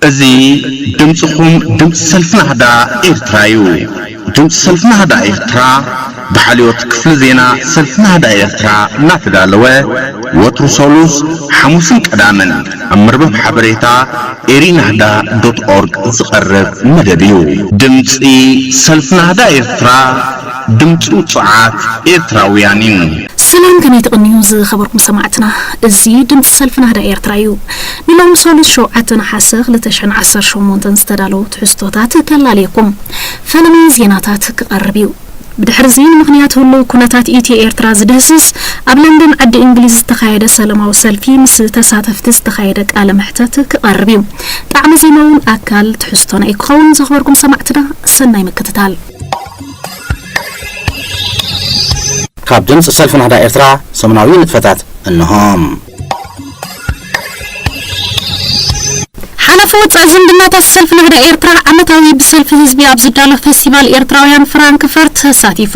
እዚ ድምፅኹም ድምፂ ሰልፊ ናህዳ ኤርትራ እዩ። ድምፂ ሰልፊ ናህዳ ኤርትራ ብሓልዮት ክፍሊ ዜና ሰልፊ ናህዳ ኤርትራ እናተዳለወ ወትሩ ሰሉስ፣ ሓሙስን ቀዳምን ኣብ መርበብ ሓበሬታ ኤሪናህዳ ዶት ኦርግ ዝቐርብ መደብ እዩ። ድምፂ ሰልፊ ናህዳ ኤርትራ፣ ድምፂ ውፁዓት ኤርትራውያን እዩ። ሰላም ከመይ ትቕንዩ ዝኸበርኩም ሰማዕትና፣ እዚ ድምፂ ሰልፊ ናህዳ ኤርትራ እዩ። ንሎሚ ሰሉስ ሸውዓተ ነሓሰ ክልተ ሽሕን ዓሰርተ ሸሞንተን ዝተዳለዉ ትሕዝቶታት ከላልየኩም። ፈለማ ዜናታት ክቐርብ እዩ። ብድሕሪ እዚ ንምኽንያት ህሉው ኩነታት ኢትዮ ኤርትራ ዝድህስስ ኣብ ለንደን ዓዲ እንግሊዝ ዝተኻየደ ሰላማዊ ሰልፊ ምስ ተሳተፍቲ ዝተኻየደ ቃለ መሕተት ክቐርብ እዩ። ጣዕመ ዜማ እውን ኣካል ትሕዝቶና እዩ ክኸውን። ዝኸበርኩም ሰማዕትና ሰናይ ምክትታል። ካብ ድምፂ ሰልፊ ናህዳ ኤርትራ ሰሙናዊ ንጥፈታት እንሆም። ሓላፊ ወፃኢ ዝምድናታት ሰልፊ ናህዳ ኤርትራ ዓመታዊ ብሰልፊ ህዝቢ ኣብ ዝዳሎ ፌስቲቫል ኤርትራውያን ፍራንክፈርት ተሳቲፉ።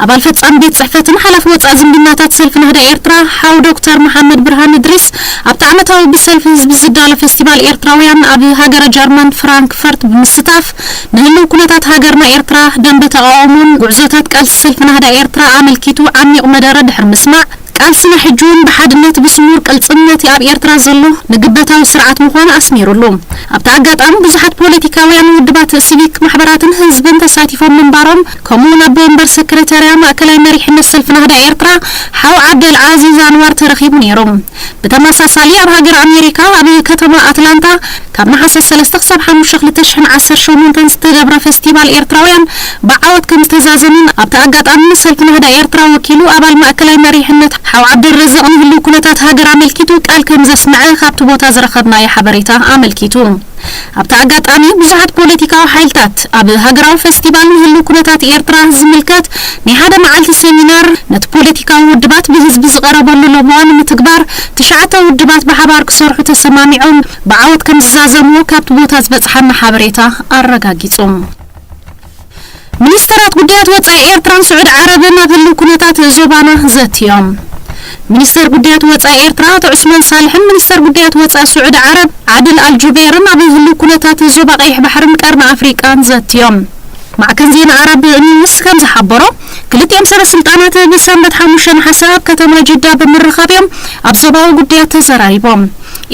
ኣባል ፈጻሚ ቤት ጽሕፈትን ሓላፊ ወፃኢ ዝምድናታት ሰልፊ ናህዳ ኤርትራ ሓው ዶክተር መሓመድ ብርሃን እድሪስ ኣብቲ ዓመታዊ ብሰልፊ ህዝቢ ዝዳሎ ፌስቲቫል ኤርትራውያን ኣብ ሃገረ ጀርመን ፍራንክፈርት ብምስታፍ ንህልው ኩነታት ሃገርና ኤርትራ፣ ደንበ ተቓውሞን ጉዕዞታት ቃልሲ ሰልፊ ናህዳ ኤርትራ ኣመልኪቱ ዓሚቕ መደረ ድሕሪ ምስማዕ፣ ቃልስና ሕጂ እውን ብሓድነት ብስሙር ቅልጽምነት ኣብ ኤርትራ ዘሎ ንግበታዊ ስርዓት ምዃኑ ኣስሚሩሉ። ኣብቲ ኣጋጣሚ ብዙሓት ፖለቲካውያን ውድባት፣ ሲቪክ ማሕበራትን ህዝብን ተሳቲፎም ምንባሮም፣ ከምኡ እውን ኣቦ ወንበር ሰክረታርያ ማእከላይ መሪሕነት ሰልፊ ናህዳ ኤርትራ ሓው ዓብደል ዓዚዝ ኣንዋር ተረኺቡ ነይሩ። ብተመሳሳሊ ኣብ ሃገር ኣሜሪካ ኣብ ከተማ ኣትላንታ ካብ ነሓሰ ሰለስተ ክሳብ ሓሙሽተ ክልተ ሽሕን ዓሰርተ ሸሞንተን ዝተገብረ ፌስቲቫል ኤርትራውያን ብዓወት ከም ዝተዛዘመን ኣብቲ ኣጋጣሚ ንሰልፊ ናህዳ ኤርትራ ወኪሉ ኣባል ማእከላይ መሪሕነት ሓው ዓብደልረዛቕ ንህልው ኩነታት ሃገር ኣመልኪቱ ቃል ከም ዘስመዐ ካብቲ ቦታ ዝረኸብናዮ ሓበሬታ ኣመልኪቱ። ኣብቲ ኣጋጣሚ ብዙሓት ፖለቲካዊ ሓይልታት ኣብ ሃገራዊ ፌስቲቫል ንህልው ኩነታት ኤርትራ ዝምልከት ናይ ሓደ መዓልቲ ሴሚናር ነቲ ፖለቲካዊ ውድባት ብህዝቢ ዝቐረበሉ ለበዋ ንምትግባር ትሽዓተ ውድባት ብሓባር ክሰርሑ ተሰማሚዖም ብዓወት ከም ዝዛዘምዎ ካብቲ ቦታ ዝበጽሓና ሓበሬታ ኣረጋጊጹ። ሚኒስተራት ጉዳያት ወጻኢ ኤርትራን ስዑዲ ዓረብን ኣብ ህልው ኩነታት ዞባና ዘትዮም። ሚኒስተር ጉዳያት ወጻኢ ኤርትራ ኣቶ ዑስማን ሳልሕን ሚኒስተር ጉዳያት ወጻኢ ስዑዲ ዓረብ ዓድል ኣልጁቤርን ኣብ ህልው ኩነታት ዞባ ቀይሕ ባሕርን ቀርኒ ኣፍሪቃን ዘትዮም። ማዕከን ዜና ኣረብ ኒውስ ከም ዝሓበሮ፣ ክልቲኦም ሰበ ስልጣናት ብሰንበት ሓሙሽተ ነሓሰ ኣብ ከተማ ጅዳ ብምርኻብ እዮም ኣብ ዞባዊ ጉዳያት ተዘራሪቦም።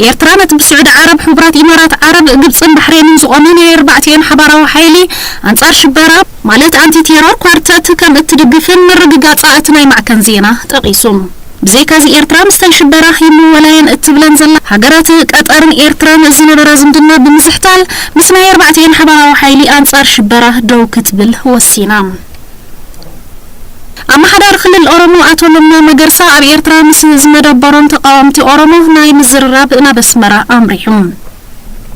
ኤርትራ ነቲ ብስዑዲ ዓረብ፣ ሕቡራት ኢማራት ዓረብ፣ ግብጽን ባሕሬንን ዝቖመ ናይ ኣርባዕቲኦን ሓባራዊ ሓይሊ ኣንጻር ሽበራ ማለት ኣንቲ ቴሮር ኳርተት ከም እትድግፍን ምርግጋጻ እቲ ናይ ማዕከን ዜና ጠቒሱ። ብዘይካዚ ኤርትራ ምስተን ሽበራ ይምወላየን እትብለን ዘላ ሃገራት ቀጠርን ኤርትራን ዝነበራ ዝምድና ብምዝሕታል ምስ ናይ ኣርባዕቲኦን ሓባራዊ ሓይሊ ኣንጻር ሽበራ ደው ክትብል ወሲና። ኣመሓዳሪ ክልል ኦሮሞ ኣቶ ለማ መገርሳ ኣብ ኤርትራ ምስ ዝመደበሮም ተቃወምቲ ኦሮሞ ናይ ምዝርራብ ናብ ኣስመራ ኣምሪሑ።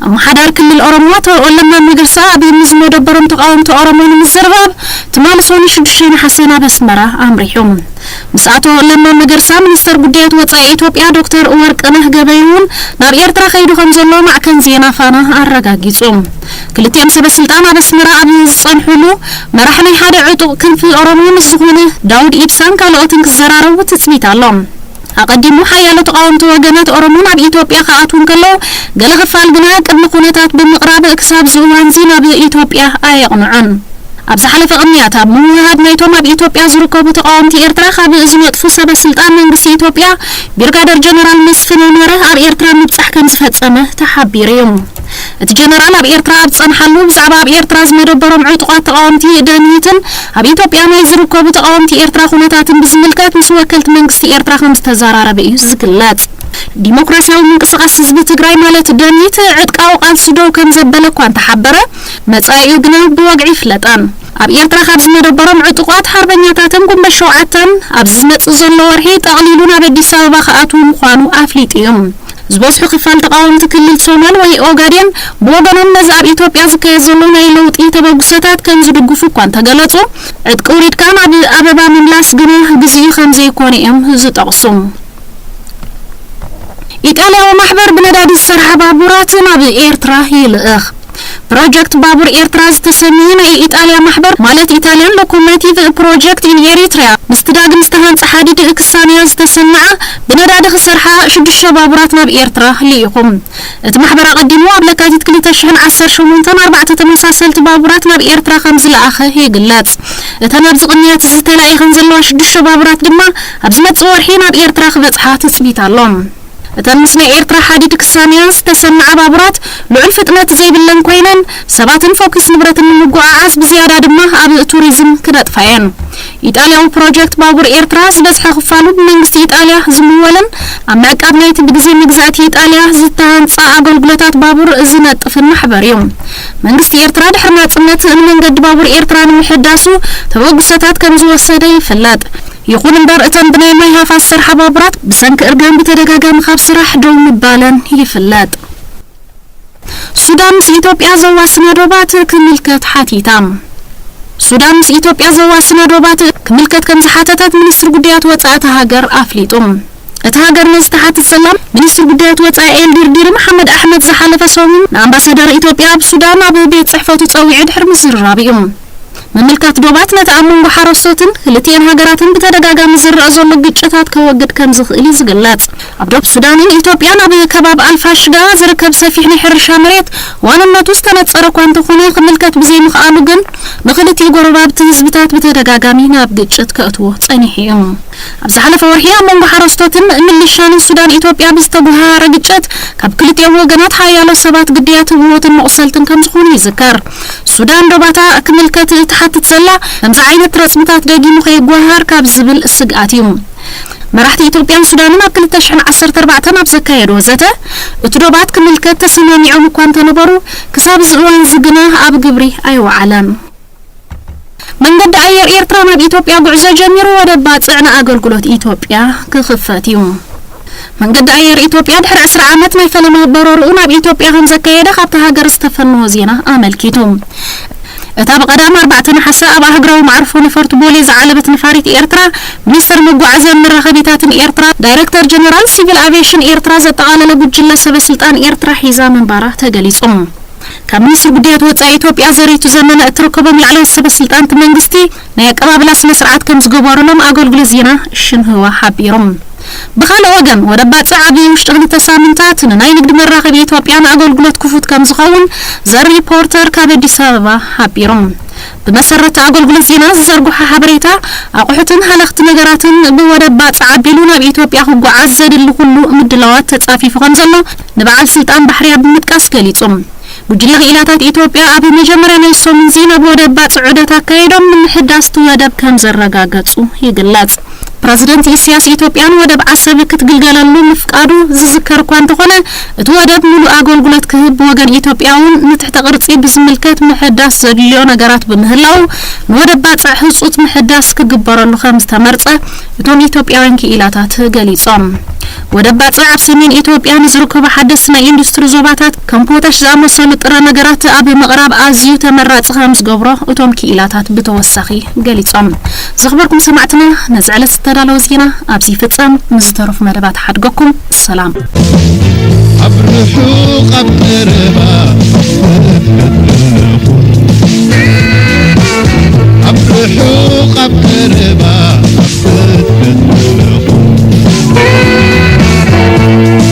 ኣመሓዳሪ ክልል ኦሮሞ ኣቶ ለማ መገርሳ ኣብ ምስ ዝመደበሮም ተቃወምቲ ኦሮሞ ንምዝርራብ ትማሊ ሰኑይ ሽዱሽተ ነሓሰ ናብ ኣስመራ ኣምሪሑ። ምስ ኣቶ ለማ መገርሳ ሚኒስተር ጉዳያት ወጻኢ ኢትዮጵያ ዶክተር ወርቅነህ ገበየሁን ናብ ኤርትራ ከይዱ ከም ዘሎ ማዕከን ዜና ፋና ኣረጋጊጹ። ክልቲኦም ሰበ ስልጣን ኣብ ኣስመራ ኣብ ዝጸንሑሉ፣ መራሕ ናይ ሓደ ዕጡቕ ክንፊ ኦሮሞ ምስ ዝኾነ ዳውድ ኢብሳን ካልኦትን ክዘራረቡ ትጽቢት ኣሎ። ኣቐዲሙ ሓያሎ ተቓወምቲ ወገናት ኦሮሞ ናብ ኢትዮጵያ ክኣትዉ እንከለዉ፣ ገለ ክፋል ግና ቅድመ ኩነታት ብምቕራብ ክሳብ እዚ እዋንዚ ናብ ኢትዮጵያ ኣየቕንዑን። ኣብ ዝሓለፈ ቅንያት ኣብ ምውህሃድ ናይቶም ኣብ ኢትዮጵያ ዝርከቡ ተቓወምቲ ኤርትራ ካብ ዝነጥፉ ሰበ ስልጣን መንግስቲ ኢትዮጵያ፣ ብሪጋደር ጀነራል መስፍን ኣማረ ኣብ ኤርትራ ምብጻሕ ከም ዝፈጸመ ተሓቢሩ እዩ። እቲ ጀነራል ኣብ ኤርትራ ኣብ ዝጸንሓሉ፣ ብዛዕባ ኣብ ኤርትራ ዝመደበሮም ዕጡቓት ተቓወምቲ ደምሂትን ኣብ ኢትዮጵያ ናይ ዝርከቡ ተቓወምቲ ኤርትራ ኩነታትን ብዝምልከት ምስ ወከልቲ መንግስቲ ኤርትራ ከም ዝተዘራረበ እዩ ዝግለጽ። ዲሞክራሲያዊ ምንቅስቓስ ህዝቢ ትግራይ ማለት ደምሂት ዕጥቃዊ ቃልሲ ደው ከም ዘበለ እኳ እንተሓበረ፣ መጻኢኡ ግና ብወግዒ ይፍለጠን። ኣብ ኤርትራ ካብ ዝመደበሮም ዕጡቓት ሓርበኛታትን ጉንበት ሸውዓተን ኣብዚ ዝመጽእ ዘሎ ወርሒ ጠቕሊሉ ናብ ኣዲስ ኣበባ ክኣትዉ ምዃኑ ኣፍሊጡ እዩ። ዝበዝሑ ክፋል ተቓወምቲ ክልል ሶማል ወይ ኦጋዴን ብወገኖም ነዚ ኣብ ኢትዮጵያ ዝካየድ ዘሎ ናይ ለውጢ ተበግሶታት ከም ዝድግፉ እኳ እንተገለጹ፣ ዕጥቂ ውሪድካ ናብ ኣበባ ምምላስ ግና ግዜኡ ከም ዘይኮነ እዮም ዝጠቕሱ። ኢጣልያዊ ማሕበር ብነዳዲ ዝሰርሓ ባቡራት ናብ ኤርትራ ይልእኽ። ፕሮጀክት ባቡር ኤርትራ ዝተሰምየ ናይ ኢጣልያ ማሕበር ማለት ኢታልያን ሎኮሞቲቭ ፕሮጀክት ኢን ኤሪትሪያ ምስቲ ዳግም ዝተሃንጸ ሓዲድ ክሳንያ ዝተሰንዓ ብነዳዲ ክሰርሓ ሽዱሽተ ባቡራት ናብ ኤርትራ ልኢኹ። እቲ ማሕበር ኣቐዲሙ ኣብ ለካቲት ክልተ ሽሕን ዓሰርተ ሸሞንተን ኣርባዕተ ተመሳሰልቲ ባቡራት ናብ ኤርትራ ከም ዝለኣኸ ይግለጽ። እተን ኣብዚ ቅንያት እዚ ተላኢኸን ዘለዋ ሽዱሽተ ባቡራት ድማ ኣብ ዝመጽእ ወርሒ ናብ ኤርትራ ክበጽሓ ትጽቢት ኣሎ። እተን ምስ ናይ ኤርትራ ሓዲድ ክሳንያ ዝተሰማዓ ባቡራት ልዑል ፍጥነት ዘይብለን ኮይነን፣ ሰባትን ፎኪስ ንብረትን ንምጉዓዓዝ ብዝያዳ ድማ ኣብ ቱሪዝም ክነጥፋ እየን። ኢጣልያዊ ፕሮጀክት ባቡር ኤርትራ ዝበዝሐ ክፋሉ ብመንግስቲ ኢጣልያ ዝምወልን ኣብ ምዕቃብ ናይቲ ብግዜ መግዛእቲ ኢጣልያ ዝተሃንጻ ኣገልግሎታት ባቡር ዝነጥፍን ማሕበር እዩ። መንግስቲ ኤርትራ ድሕሪ ናጽነት ንመንገዲ ባቡር ኤርትራ ንምሕዳሱ ተበግሶታት ከም ዝወሰደ ይፍለጥ። ይኹን እምበር እተን ብናይ ማይ ሃፋ ዝሰርሓ ባቡራት ብሰንኪ እርጋን ብተደጋጋሚ ካብ ስራሕ ደው ምባለን ይፍለጥ። ሱዳን ምስ ኢትዮጵያ ዘዋስና ዶባት ክምልከት ሓቲታ። ሱዳን ምስ ኢትዮጵያ ዘዋስና ዶባት ክምልከት ከም ዝሓተተት ሚኒስትሪ ጉዳያት ወጻኢ እታ ሃገር ኣፍሊጡ። እታ ሃገር ነዚ ትሓትት ዘላ ሚኒስትሪ ጉዳያት ወጻኢ ኤልዲርዲር መሓመድ ኣሕመድ ዝሓለፈ ሰሙን ንኣምባሳደር ኢትዮጵያ ኣብ ሱዳን ኣብ ቤት ጽሕፈቱ ጸዊዑ ድሕሪ ምዝርራብ እዩ። ምምልካት ዶባት ነቲ ኣብ መንጎ ሓረስቶትን ክልቲኤን ሃገራትን ብተደጋጋሚ ዝረኣ ዘሎ ግጭታት ከወግድ ከም ዝኽእል እዩ ዝግለጽ። ኣብ ዶብ ሱዳንን ኢትዮጵያን ኣብ ከባቢ ኣልፋሽጋ ዝርከብ ሰፊሕ ናይ ሕርሻ መሬት ዋንነቱ ዝተነጸረ እኳ እንተኾነ፣ ክምልከት ብዘይምኽኣሉ ግን ንኽልቲኡ ጎረባብቲ ህዝብታት ብተደጋጋሚ ናብ ግጭት ከእትዎ ጸኒሑ እዩ። ኣብ ዝሓለፈ ወርሒ ኣብ መንጎ ሓረስቶትን ሚሊሻን ሱዳን ኢትዮጵያ ብዝተጓሃረ ግጭት ካብ ክልቲኦም ወገናት ሓያሎ ሰባት ግድያት፣ ሞትን መቑሰልትን ከም ዝኾኑ ይዝከር። ሱዳን ዶባታ ክምልከት ትሓትት ዘላ ከምዚ ዓይነት ረጽምታት ደጊሙ ከይጓሃር ካብ ዝብል ስግኣት እዩ። መራሕቲ ኢትዮጵያን ሱዳንን ኣብ ክልተ ሽሕን ዓሰርተ ኣርባዕተን ኣብ ዘካየድዎ ዘተ፣ እቲ ዶባት ክምልከት ተሰማሚዖም እኳ እንተነበሩ፣ ክሳብ እዚ እዋን እዚ ግና ኣብ ግብሪ ኣይወዓለን። መንገዲ ኣየር ኤርትራ ናብ ኢትዮጵያ ጉዕዞ ጀሚሩ፣ ወደብ ባጽዕ ንኣገልግሎት ኢትዮጵያ ክኽፈት እዩ። መንገዲ ኣየር ኢትዮጵያ ድሕሪ ዕስራ ዓመት ናይ ፈለማ በረርኡ ናብ ኢትዮጵያ ከም ዘካየደ ካብታ ሃገር ዝተፈነወ ዜና ኣመልኪቱ። እታ ብቐዳም ኣርባዕተ ነሓሰ ኣብ ኣህጉራዊ መዕርፎ ነፈርቲ ቦሌ ዝዓለበት ነፋሪት ኤርትራ፣ ሚኒስተር መጓዓዝያን መራኸቢታትን ኤርትራ፣ ዳይሬክተር ጀነራል ሲቪል ኣቪዬሽን ኤርትራ ዘጠቓለለ ጉጅለ ሰበ ስልጣን ኤርትራ ሒዛ ምንባራ ተገሊጹ። ካብ ሚኒስትሪ ጉዳያት ወጻኢ ኢትዮጵያ ዘሪቱ ዘመነ እትርከቦም ላዕለዎት ሰበ ስልጣን እቲ መንግስቲ ናይ ኣቀባብላ ስነ ስርዓት ከም ዝገበሩሎም ኣገልግሎት ዜና ሽንህዋ ሓቢሩ። ብኻልእ ወገን፣ ወደብ ባጽዕ ኣብ ውሽጢ ክልተ ሳምንታት ንናይ ንግዲ መራኸቢ ኢትዮጵያ ንኣገልግሎት ክፉት ከም ዝኸውን ዘ ሪፖርተር ካብ ኣዲስ ኣበባ ሓቢሩ። ብመሰረት ኣገልግሎት ዜና ዝዘርግሖ ሓበሬታ፣ ኣቑሑትን ሃለኽቲ ነገራትን ብወደብ ባጽዕ ኣቢሉ ናብ ኢትዮጵያ ክጓዓዝ ዘድሊ ኩሉ ምድላዋት ተጻፊፉ ከም ዘሎ ንበዓል ስልጣን ባሕርያ ብምጥቃስ ገሊጹ። ጉጅለ ክኢላታት ኢትዮጵያ ኣብ መጀመርያ ናይ ሰሙን እዚ ናብ ወደብ ባጽዕ ዑደት ኣካይዶም፣ ንምሕዳስ እቲ ወደብ ከም ዘረጋገጹ ይግለጽ። ፕረዚደንት ኢሳያስ፣ ኢትዮጵያ ንወደብ ዓሰብ ክትግልገለሉ ምፍቃዱ ዝዝከር እኳ እንተኾነ፣ እቲ ወደብ ሙሉእ ኣገልግሎት ክህብ ብወገን ኢትዮጵያ እውን ንትሕተ ቅርጺ ብዝምልከት ምሕዳስ ዘድልዮ ነገራት ብምህላው፣ ንወደብ ባጽዕ ህጹጽ ምሕዳስ ክግበረሉ ከም ዝተመርጸ እቶም ኢትዮጵያውያን ክኢላታት ገሊጾም። ወደብ ባጽዕ ኣብ ሰሜን ኢትዮጵያ ንዝርከቡ ሓደስቲ ናይ ኢንዱስትሪ ዞባታት ከም ፖታሽ ዝኣመሰሉ ጥረ ነገራት ኣብ ምቕራብ ኣዝዩ ተመራጺ ከም ዝገብሮ እቶም ክኢላታት ብተወሳኺ ገሊጾም። ዝኽበርኩም ሰማዕትና፣ ነዚ ዕለት ዝተዳለወ ዜና ኣብዚ ይፍጸም። ምስ ዝተረፉ መደባት ሓድገኩም። ሰላም። ኣብ ርሑቕ ኣብ ቀረባ እትከተለኹ፣ ኣብ ርሑቕ ኣብ ቀረባ እትከተለኹ፣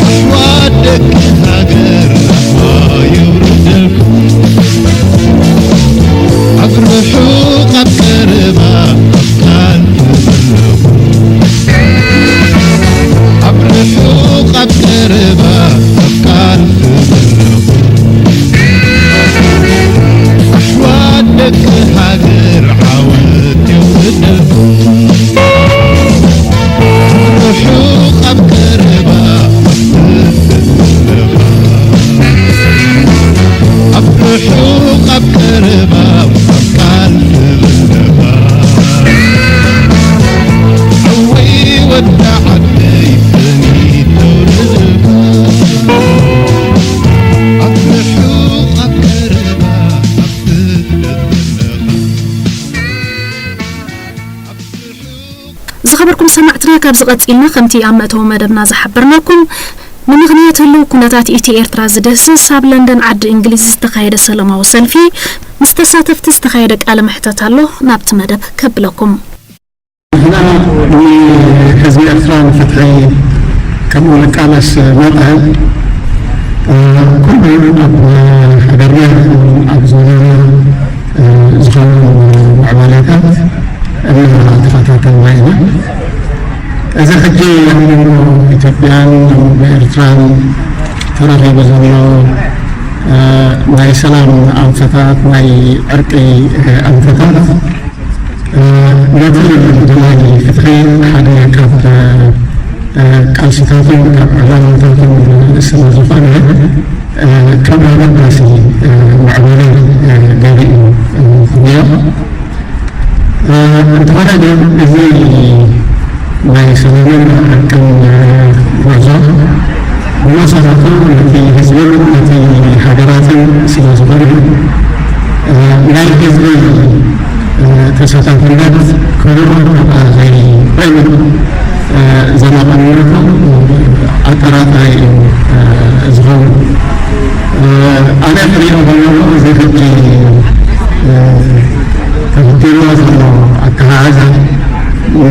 ኣሕዋት ደቂ ሃገር ራህዋ የውርደልኩም። ኣብ ርሑቕ ኣብ ቀረባ ቃል ትብለኹ፣ ኣብ ርሑቕ ኣብ ቀረባ ቃል ትብለኹ። ኣሕዋት ደቂ ሃገር ዓወት የውርደልኩም። ርሑቕ ኣብ ቀረባ ኣብ ርሑቕ ኣብ ቀረባ ቃል ትብለኻ። ሓወይ ወዲ ዓደይ ሰኒት ተውርድልካ። ኣብ ርሑቕ ኣብ ቀረባ ኣብ ስደት ዘለኻ። ዝኸበርኩም ሰማዕትና፣ ካብዚ ቀጺልና ከምቲ ኣብ መእተዊ መደብና ዝሓበርናኩም፣ ንምኽንያት ህልው ኩነታት ኢትዮ ኤርትራ ዝድህስስ ኣብ ለንደን ዓዲ እንግሊዝ ዝተኻየደ ሰላማዊ ሰልፊ ምስ ተሳተፍቲ ዝተኻየደ ቃለ መሕተት ኣሎ። ናብቲ መደብ ከብለኩም። ንሕና ንህዝቢ ኤርትራ ንፍትሒ ከምኡ ንቃለስ መጠን፣ እ፣ ኩሉ ኣብ ሃገርና ይኹን ኣብ ዞናና፣ እ፣ ዝኸውን ምዕባለታት እናተኸታተልና ኢና። እዚ ሕጂ ኣብ መንጎ ኢትዮጵያን ኣብ መንጎ ኤርትራን ተረኺቡ ዘሎ፣ እ፣ ናይ ሰላም ኣንፈታት፣ ናይ ዕርቂ፣ እ፣ ኣንፈታት፣ እ፣ ነቲ ደላይ ፍትሒ ሓደ ካብ፣ እ፣ ቃልስታትን ካብ ዕላማታትን ስለ ዝኾነ፣ እ፣ ከም ኣገዳሲ፣ እ፣ ማዕበልን፣ እ፣ ገይሩ እዩ፣ እ፣ ዝሪኦ። እ፣ እንተኾነ ግን እዚ ናይ ሰላምን ዕርቅን፣ እ፣ ጉዕዞ ብመሰረቱ ነቲ ህዝብን ነቲ ሃገራትን ስለ ዝኾነ፣ እ፣ ናይ ህዝቢ፣ እ፣ ተሳታፍነት ክህሉ እኳ ዘይኮይኑ፣ እ፣ ዘላቕነቱ ኣጠራጣሪ እዩ፣ እ፣ ዝኸውን። እ፣ ኣነ ክሪኦ ከለኹ እዚ ሕጂ፣ እ፣ ተኽቲልዎ ዘሎ ኣተሓሕዛ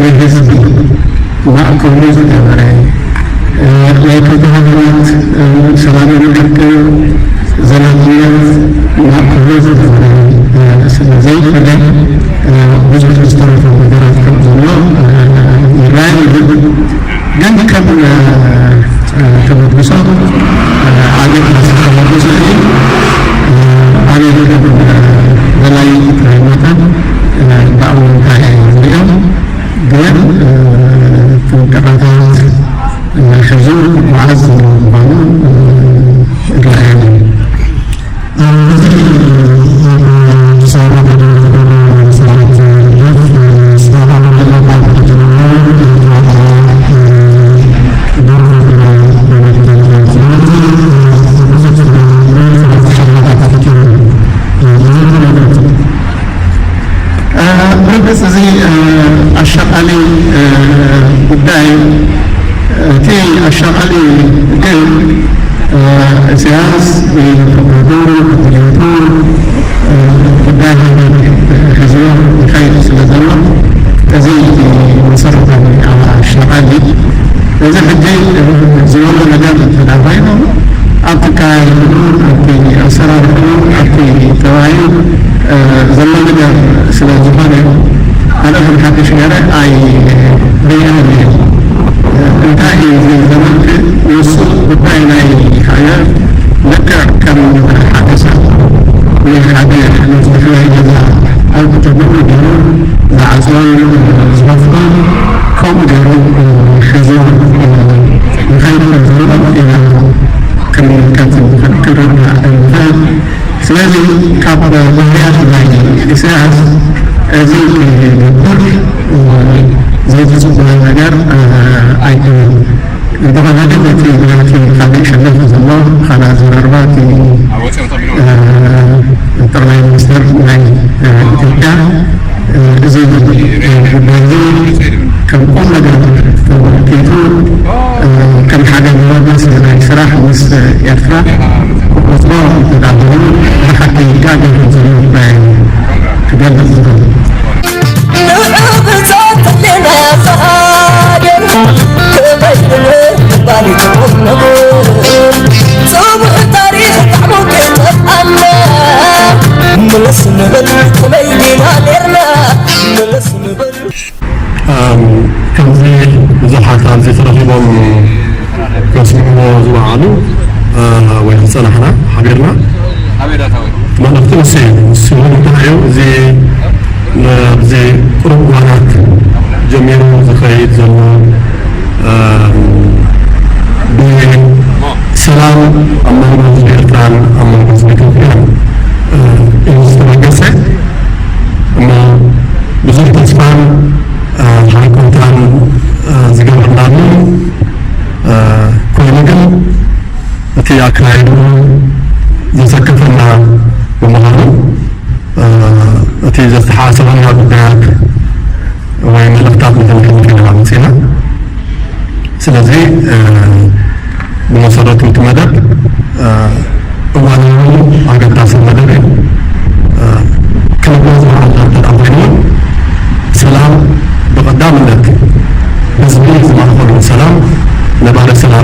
ንህዝቢ ማእከሉ ዝገበረ፣ እ፣ ናይ ክልተ ሃገራት፣ እ፣ ሰላምን ዕርቅን ዘላቕነት ማእከሉ ዝገበረ፣ እ፣ ስለ ዘይኮነ፣ እ፣ ብዙሕ ዝተረፈ ነገራት ከም ዘሎ፣ እ፣ ይረኣየኒ። ግን ከም፣ እ፣ እ፣ ተበግሶ፣ እ፣ ዓሌት ተበግሶ እዩ። እ፣ ኣነ ከም፣ እ፣ ደላይ ፍትሒ መጠን፣ እ፣ ብኣወንታ እየ ዝሪኦ። ግን፣ እ፣ ጥንቃቐታት፣ እ፣ ሒዙ ክጓዓዝ ዘለዎ ምዃኑ፣ እ፣ ይረኣየኒ። ርግጽ እዚ ኣሻቓሊ ጉዳይ፣ እቲ ኣሻቓሊ ግን ኢሳያስ ብተባብዑ ብድሌቱ ጉዳይ ሃገር ሒዝዎ ይኸይድ ስለ ዘሎ፣ እዚ መሰረታዊ ኣሻቓሊ። እዚ ሕጂ ዝበሎ ነገር እንተ ደኣ ኮይኑ፣ ኣብቲ ኣካያይድኡ፣ ኣብቲ ኣሰራርሕኡ፣ ኣብቲ ተባሂሉ ዘሎ ነገር ስለ ዝኾነ፣ ኣነ ከም ሓድሽ ገይረ ኣይርእዮን እየ። እንታይ እዩ እዚ ዘመልክት? ንሱ ጉዳይ ናይ ሃገር ልክዕ ከም ሓደ ሰብ፣ ናይ ሓደ መፍትሒ ናይ ገዛ ኣብ ጥቕኡ ገይሩ ዝዓጽዎን ዝኸፍቶን ከምኡ ገይሩ ሒዝዎ ይኸይድ ከም ዘሎ ኢና ክንምልከት ንኽእል፣ ክንርዳእ ንኽእል። ስለዚ ካብ ባህርያት ናይ ኢሳያስ እዚ ክገብር ዘይተጽበዮ ነገር ኣይኮነን። እንተኾነ ግን እቲ ናይቲ ካልእ ሸነኽ ዘሎ ካልእ ኣዘራርባ እቲ፣ እ፣ ጠቕላይ ሚኒስትር ናይ፣ እ፣ ኢትዮጵያ፣ እ፣ እዚ ጉዳይ እዚ ከም ቁም ነገር ተመልኪቱ፣ እ፣ ከም ሓደ መወዳሲ ናይ ስራሕ ምስ ኤርትራ ክቆጽሮ እንተደኣ ኮይኑ ብሓቂ ጋገ ከም ዘሎ ጉዳይ ክገልጽ ዝኽእል። ንዑ ብጾት ህሌና ዝሃገር ክበይን ባሪ ትቑነሙ ጽቡቕ ታሪኽ ጣዕሙ ክጠፍኣና ምልስ ንብል ከመይ ዲና ኔርና ምልስ ንብል። ኣም፣ ከምዚ ብዙሓት ኣብዚ ተረኺቦም ከስምዕዎ ዝወዓሉ፣ እ፣ ወይ ዝጸናሕና ሓቢርና መልእኽቲ ንሱ እዩ። ንሱ እውን እንታይ እዩ? እዚ ኣብዚ ቁሩብ እዋናት ጀሚሩ ዝኸይድ ዘሎ፣ እ፣ ብሰላም ኣብ መንጎ ህዝቢ ኤርትራን ኣብ መንጎ ህዝቢ ኢትዮጵያን፣ እ፣ እዩ ዝተበገሰ። እሞ ብዙሕ ተስፋን፣ እ፣ ሃንቀውታን፣ እ፣ ዝገበርናሉ፣ እ፣ ኮይኑ ግን እቲ ኣካይድኡ ዘሰከፈና ብምዃኑ፣ እ፣ እቲ ዘተሓሳሰበና ጉዳያት ወይ መልእኽታት ንክንክንክን ኢና መፂና። ስለዚ፣ እ፣ ብመሰረቱ እቲ መደብ፣ እ፣ እዋናዊ ኣገዳሲ መደብ እዩ። እ፣ ክንብሎ ዝወዓልና እንተ ደኣ ኮይኑ፣ ሰላም ብቐዳምነት ህዝቢ ዝማእኸሉ ሰላም፣ ነባሪ ሰላም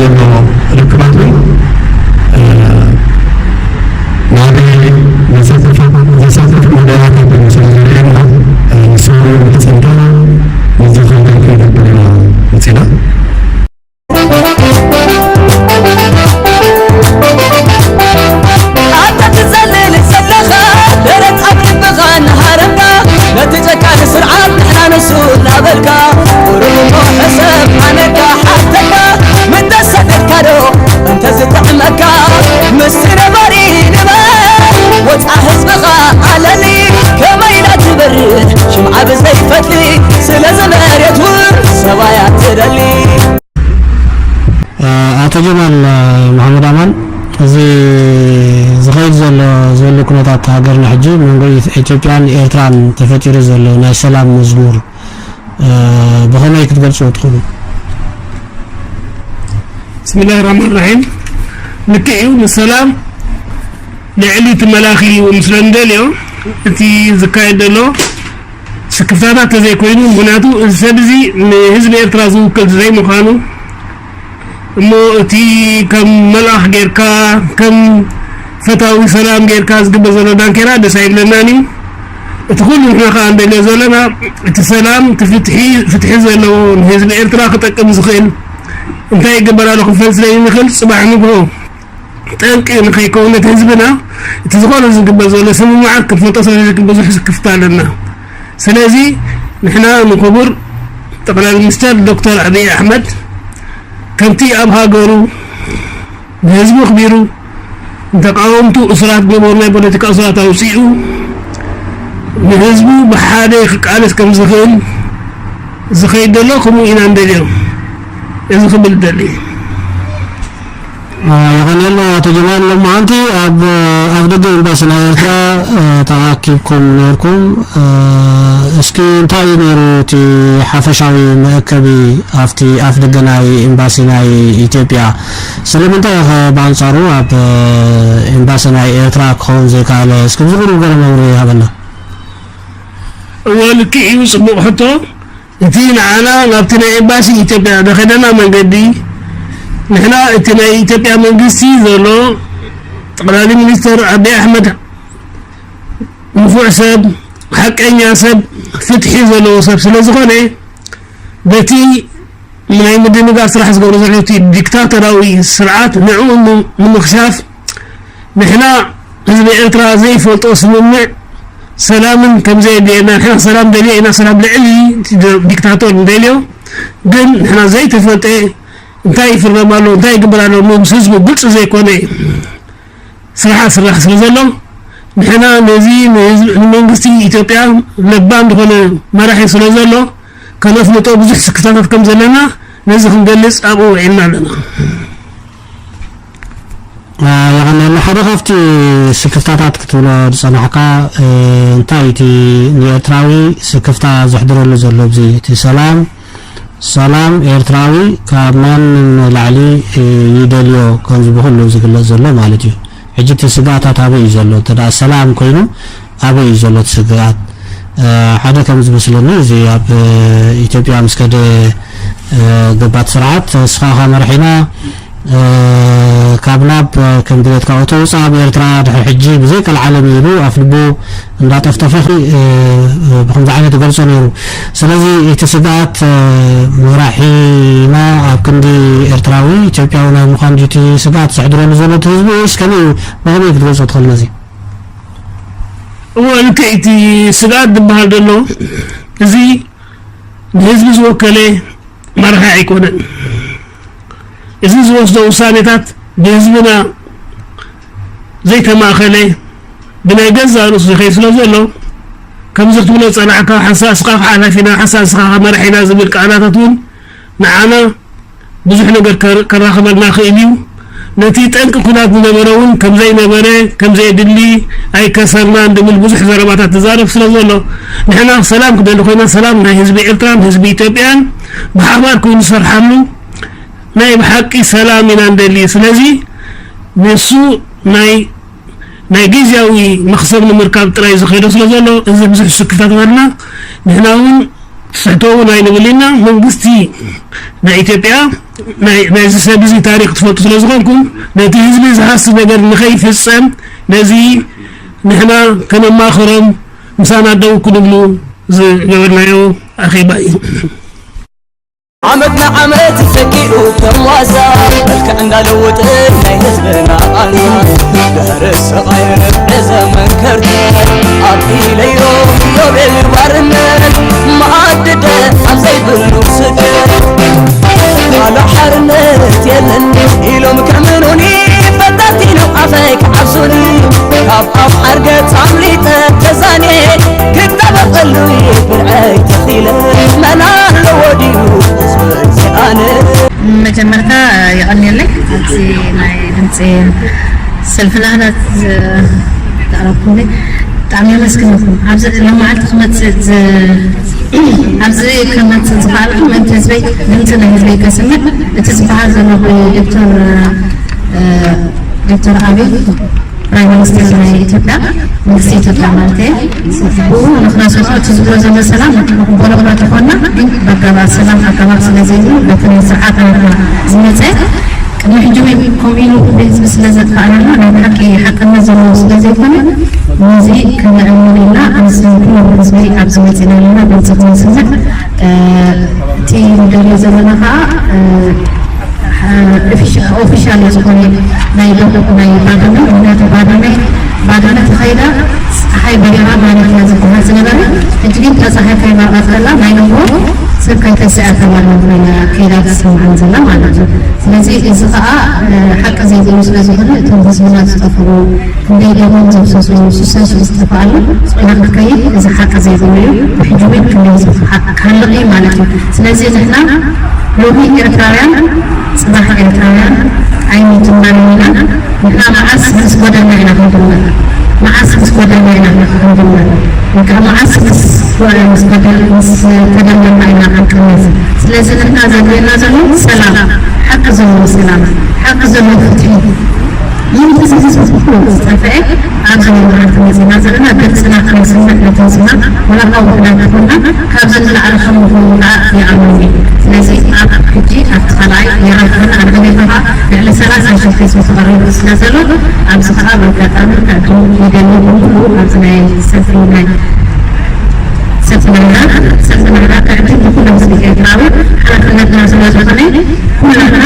ዘሎ ርክባት እውን፣ እ፣ ናበይ ዘሳተፈ፣ ዘሳተፈ መደባታት እውን ስለ ዘርእየና፣ እ፣ ንሱ እውን ብጽምታ ነዚ ኮንተንት ክንገብር ኢና መጺና። ኣታ ትጸልል ዘለኻ ደረት ኣብ ልብኻ እናሃረምካ፣ ነቲ ጨካን ስርዓት ንሕና ንሱ እናበልካ፣ ቁሩብ እሞ ሕሰብ ኣነካ ሓተካ፣ ምተሰደድካ ዶ እንተዝጥዕመካ፣ ምስቲ ነባሪ ንበር ወጻ ህዝብኻ ኣለሊ፣ ከመይ ኢላ ትበርህ ሽምዓ ብዘይ ፈትሊ፣ ስለዚ መሬት እውን ሰባይ ኣትደሊ። ኣቶ ጀማል መሓመድ ኣማን፣ እዚ ዝኸይድ ዘሎ ዘሎ ኩነታት ሃገርና ሕጂ መንጎ ኢት-፣ ኢትዮጵያን ኤርትራን ተፈጢሩ ዘሎ ናይ ሰላም መዝሙር፣ እ፣ ብኸመይ ክትገልጽዎ ትኽእሉ? ብስምላህ ራሕማን ራሒም። ልክዕ እዩ፣ ንሰላም ልዕሊ እቲ መላኺ እዩ ምስለ ንደልዮ። እቲ ዝካየድ ዘሎ ስክፍታታት ተዘይኮይኑ፣ ምኽንያቱ እዚ ሰብ እዚ ንህዝቢ ኤርትራ ዝውክል ዘይምዃኑ፣ እሞ እቲ ከም መልኣኽ ጌርካ፣ ከም ፈታዊ ሰላም ጌርካ ዝግበር ዘሎ ዳንኬራ ደስ ኣይብለናን እዩ። እቲ ኩሉ ንሕና ከኣ ንደልዮ ዘለና፣ እቲ ሰላም፣ እቲ ፍትሒ፣ ፍትሒ ዘለዎ ንህዝቢ ኤርትራ ክጠቅም ዝኽእል እንታይ ይግበር ኣሎ ክንፈልጥ ስለ ዘይንኽእል፣ ጽባሕ ንግሆ ጠንቂ ንኸይከውን ነቲ ህዝብና እቲ ዝኾነ ዝግበር ዘሎ ስምምዓት ክንፈልጦ ስለ ዘይንኽእል ብዙሕ ስክፍታ ኣለና። ስለዚ ንሕና ንክቡር ጠቕላይ ሚኒስተር ዶክተር ኣብይ ኣሕመድ ከምቲ ኣብ ሃገሩ ንህዝቡ ኣኽቢሩ ንተቃወምቱ እሱራት ገበሩ ናይ ፖለቲካ እሱራት ኣውጺኡ ንህዝቡ ብሓደ ክቃለስ ከም ዝኽእል ዝኸይድ ዘሎ ከምኡ ኢና ንደልዮ። እዚ ክብል ደሊ። የቐንየልና ኣቶ ጀማል። ሎማዓንቲ ኣብ ኣፍ ደገ ኤምባሲ ናይ ኤርትራ፣ እ፣ ተኣኪብኩም ነርኩም። እ፣ እስኪ እንታይ እዩ ነይሩ እቲ ሓፈሻዊ መእከቢ ኣብቲ ኣፍ ደገ ናይ ኤምባሲ ናይ ኢትዮጵያ? ስለምንታይ ኸ ብኣንጻሩ ኣብ፣ እ፣ ኤምባሲ ናይ ኤርትራ ክኸውን ዘይከኣለ? እስኪ ብዝቕርብ ገለ መብርሂ ሃበና። እወ፣ ልክዕ እዩ። ጽቡቕ ሕቶ። እቲ ንዓና ናብቲ ናይ ኤምባሲ ኢትዮጵያ ዘኸደና መንገዲ፣ ንሕና እቲ ናይ ኢትዮጵያ መንግስቲ ዘሎ ጠቕላሊ ሚኒስተር ኣቢይ ኣሕመድ ንፉዕ ሰብ፣ ሓቀኛ ሰብ፣ ፍትሒ ዘለዎ ሰብ ስለ ዝኾነ፣ በቲ ናይ ምድንጋር ስራሕ ዝገብሮ ዘሎ እቲ ዲክታተራዊ ስርዓት ንዕኡ ን-፣ ንምኽሻፍ ንሕና ህዝቢ ኤርትራ ዘይፈልጦ ስምምዕ ሰላምን ከም ዘየድልየና፣ ንሕና ሰላም ደልዮ ኢና፣ ሰላም ልዕሊ ዲ-፣ ዲክታቶር ንደልዮ፣ ግን ንሕና ዘይተፈልጠ እንታይ ይፍረም ኣሎ፣ እንታይ ይግበር ኣሎ፣ ምስ ህዝቡ ግልጺ ዘይኮነ ስራሓት ስራሕ ስለ ዘሎ፣ ንሕና ነዚ ንህዝቢ፣ ንመንግስቲ ኢትዮጵያ ለባም ዝኾነ መራሒ ስለ ዘሎ፣ ከነፍልጦ ብዙሕ ስክፍታታት ከም ዘለና፣ ነዚ ክንገልጽ ኣብኡ ውዒልና ኣለና። አ፣ የቐንየልና። ሓደ ካብቲ ስክፍታታት ክትብሎ ዝጸናሕካ፣ እ፣ እንታይ እቲ ንኤርትራዊ ስክፍታ ዘሕድረሉ ዘሎ ኣብዚ እቲ ሰላም፣ ሰላም ኤርትራዊ ካብ ማንም ንላዕሊ፣ እ፣ ይደልዮ ከምዚ ብኹሉ ዝግለጽ ዘሎ ማለት እዩ። ሕጂ እቲ ስግኣታት ኣበይ እዩ ዘሎ? እንተ ደኣ ሰላም ኮይኑ ኣበይ እዩ ዘሎ እቲ ስግኣት? እ፣ ሓደ ከም ዝመስለኒ እዚ ኣብ፣ እ፣ ኢትዮጵያ ምስ ከደ፣ እ፣ ገባቲ ስርዓት እስኻ ኢኻ መራሒና፣ እ፣ ካብ ናብ፣ እ፣ ከም ድሌትካ እቶ ውጻእ ኣብ ኤርትራ ድሕሪ ሕጂ ብዘይ ቀልዓለም ኢሉ ኣፍልቡ እንዳጠፍጠፈ፣ እ፣ እ፣ ብኸምዚ ዓይነት ይገልጾ ነይሩ። ስለዚ እቲ ስግኣት፣ እ፣ መራሒና ኣብ ክንዲ ኤርትራዊ ኢትዮጵያዊ ናይ ምዃን ድዩ እቲ ስግኣት ዘሕድረሉ ዘሎ እቲ ህዝቢ ወይስ ከመይ እዩ? ብኸመይ ክትገልጾ ትኽእል ነዚ? እወ፣ ልክዕ እቲ ስግኣት ዝበሃል ዘሎ እዚ ንህዝቢ ዝወከለ መራሒ ኣይኮነን። እዚ ዝወስዶ ውሳኔታት ብህዝብና ዘይተማእኸለ፣ ብናይ ገዛእ ርእሱ ዝኸይድ ስለ ዘሎ፣ ከምዚ ክትብሎ ዝጸናሕካ፣ ሓንሳእ እስኻ ሓላፊና፣ ሓንሳእ እስኻ መራሒና ዝብል ቃላታት እውን ንዓና ብዙሕ ነገር ከር-፣ ከራኽበልና ክእል እዩ። ነቲ ጠንቂ ኩናት ዝነበረ እውን ከም ዘይነበረ፣ ከም ዘየድሊ፣ ኣይከሰርናን ዝብል ብዙሕ ዘረባታት ዝዛረብ ስለ ዘሎ፣ ንሕና ሰላም ክደሊ ኮይና፣ ሰላም ናይ ህዝቢ ኤርትራን ህዝቢ ኢትዮጵያን ብሓባር ኮይኑ ዝሰርሓሉ ናይ ብሓቂ ሰላም ኢና ንደሊ። ስለዚ ንሱ ናይ ናይ ግዝያዊ መኽሰብ ንምርካብ ጥራይ ዝኸይዶ ስለ ዘሎ፣ እዚ ብዙሕ ስክፍታት ኣለና። ንሕና እውን ትስሕቶ እውን ኣይንብል ኢና። መንግስቲ ናይ ኢትዮጵያ ናይ ናይዚ ሰብ እዚ ታሪኽ ትፈልጡ ስለ ዝኾንኩም፣ ነቲ ህዝቢ ዝሃሲ ነገር ንኸይፍጸም፣ ነዚ ንሕና ከነማኽሮም ምሳና ደው ክንብሉ ዝገበርናዮ ኣኼባ እዩ። ዓመት ንዓመት ተኪኡ ከም ዋዛ፣ መልክዕ እንዳለወጠ ናይ ህዝብና ቃንዛ፣ ድሕሪ ስቓይ ርብዒ ዘመን ከርተት፣ ኣቢለዮ ዮቤል ባርነት፣ መኣዲ ደሃብ ዘይብሉ ስደት። ካሎ ሓርነት የለን ኢሎም ከእምኑኒ፣ ፈታቲኖም ኣፈይ ክዓብሱኒ፣ ካብ ኣፍ ሓርገጽ ኣምሊጠ ተዛንየ፣ ክጠበቐሉ ብርዐይ ተኺለ፣ መን ኣለዎ ድዩ ዝብል ኣነ። መጀመርታ የቐንየለይ፣ ኣብዚ ናይ ድምፂ ሰልፍና ክነት ዘቕረብኩምኒ ብጣዕሚ የመስግነኩም። ኣብዚ ሎማዓልቲ ክመፅእ ዝ-፣ ኣብዚ ክመፅእ ዝኸኣልኩ ምእንቲ ህዝበይ፣ ድምፂ ናይ ህዝበይ ከስምዕ፣ እቲ ዝበሃል ዘሎ ብዶክተር፣ እ፣ ዶክተር ኣቢይ ፕራይም ሚኒስተር ናይ ኢትዮጵያ፣ መንግስቲ ኢትዮጵያ ማለት እየ። ብኡ ንኽነስምዖ እቲ ዝብሎ ዘሎ ሰላም፣ ቦሎቅሎ ተኾንና፣ ግን በጋባር ሰላም ኣገባብ ስለ ዘይብሉ፣ በቲ ናይ ስርዓት ናትና ዝመፀ፣ ቅድሚ ሕጂ እውን ከምኡ ኢሉ ህዝቢ ስለ ዘጥፋእናና፣ ናይ ብሓቂ ሓቅነት ዘለዎ ስለ ዘይኮነ፣ ነዚ ክነዕልል ኢልና፣ ኣብዚ ኩሉ ህዝቢ ኣብዚ መፂና ኣለና፣ ድምፂ ክነስምዕ፣ እ፣ እቲ ንደልዮ ዘለና ከዓ፣ እ፣ ኦፊሻ-፣ ኦፊሻል ዝኾነ ናይ ዶ-፣ ናይ ባድመ፣ ምክንያቱ ባድመ፣ ባድመ ተኸይዳ ፀሓይ በሪቓ ማለት እያ ዝበሃል ዝነበረ። ሕጂ ግን እታ ፀሓይ ከይበርቐት ከላ ናይ ንግሆ ሰብ ከይተስኣ ከላ ኮይና ከይዳ ትስምዓን ዘላ ማለት እዩ። ስለዚ እዚ ከዓ፣ እ፣ ሓቂ ዘይብሉ ስለ ዝኾነ እቶም ህዝብና ዝጠፍኡ ክንደይ ደሞም ዘፍሰሱ፣ ስሰን ስለ ዝጠፍኣሉ፣ ስቑኢላ ክትከይድ፣ እዚ ሓቂ ዘይብሉ እዩ። ብሕጂ እውን ክንደይ ህዝቢ ክሓ-፣ ክሃልቕ እዩ ማለት እዩ። ስለዚ ንሕና ሎሚ ኤርትራውያን፣ ጽባሕ ኤርትራውያን ኣይንትማን ኢና። ንሕና መዓስ ምስ ጎደልና ኢና ክንድመር? መዓስ ምስ ጎደልና ኢና ክንድመር? ወይ ከዓ መዓስ ምስ፣ ምስ ጎደል-፣ ምስ ተደመርና ኢና ክንቅመስ? ስለዚ ንሕና ዘድልየና ዘሎ ሰላም፣ ሓቂ ዘለዎ ሰላም፣ ሓቂ ዘለዎ ፍትሒ። ይህን ህዝቢ ኩሉ ዝጠፍአ ኣብዚ ናይ መዓልቲ መጺና ዘለና ድምፅና ክነስምዕ ነቲ ህዝብና ወላ ካብ ውሑዳት ይኹንና ካብዚ ንላዕሊ ከም ንኸውን ከዓ ይኣምን እየ። ስለዚ ኣብ ሕጂ ኣብቲ ካልኣይ የራኽበና ኣንበቤታ ከዓ ልዕሊ ሰላሳ ሺሕ ህዝቢ ተቐሪቡ ስለ ዘሎ ኣብዚ ከዓ በኣጋጣሚ ክዕድም ይደሊ ብምሉ ኣብዚ ናይ ሰልፊ ናይ ሰልፊ ናህዳ ሰልፊ ናህዳ ክዕድም ንኩሉ ህዝቢ ኤርትራዊ ሓላፍነትና ስለ ዝኾነ ኩላትና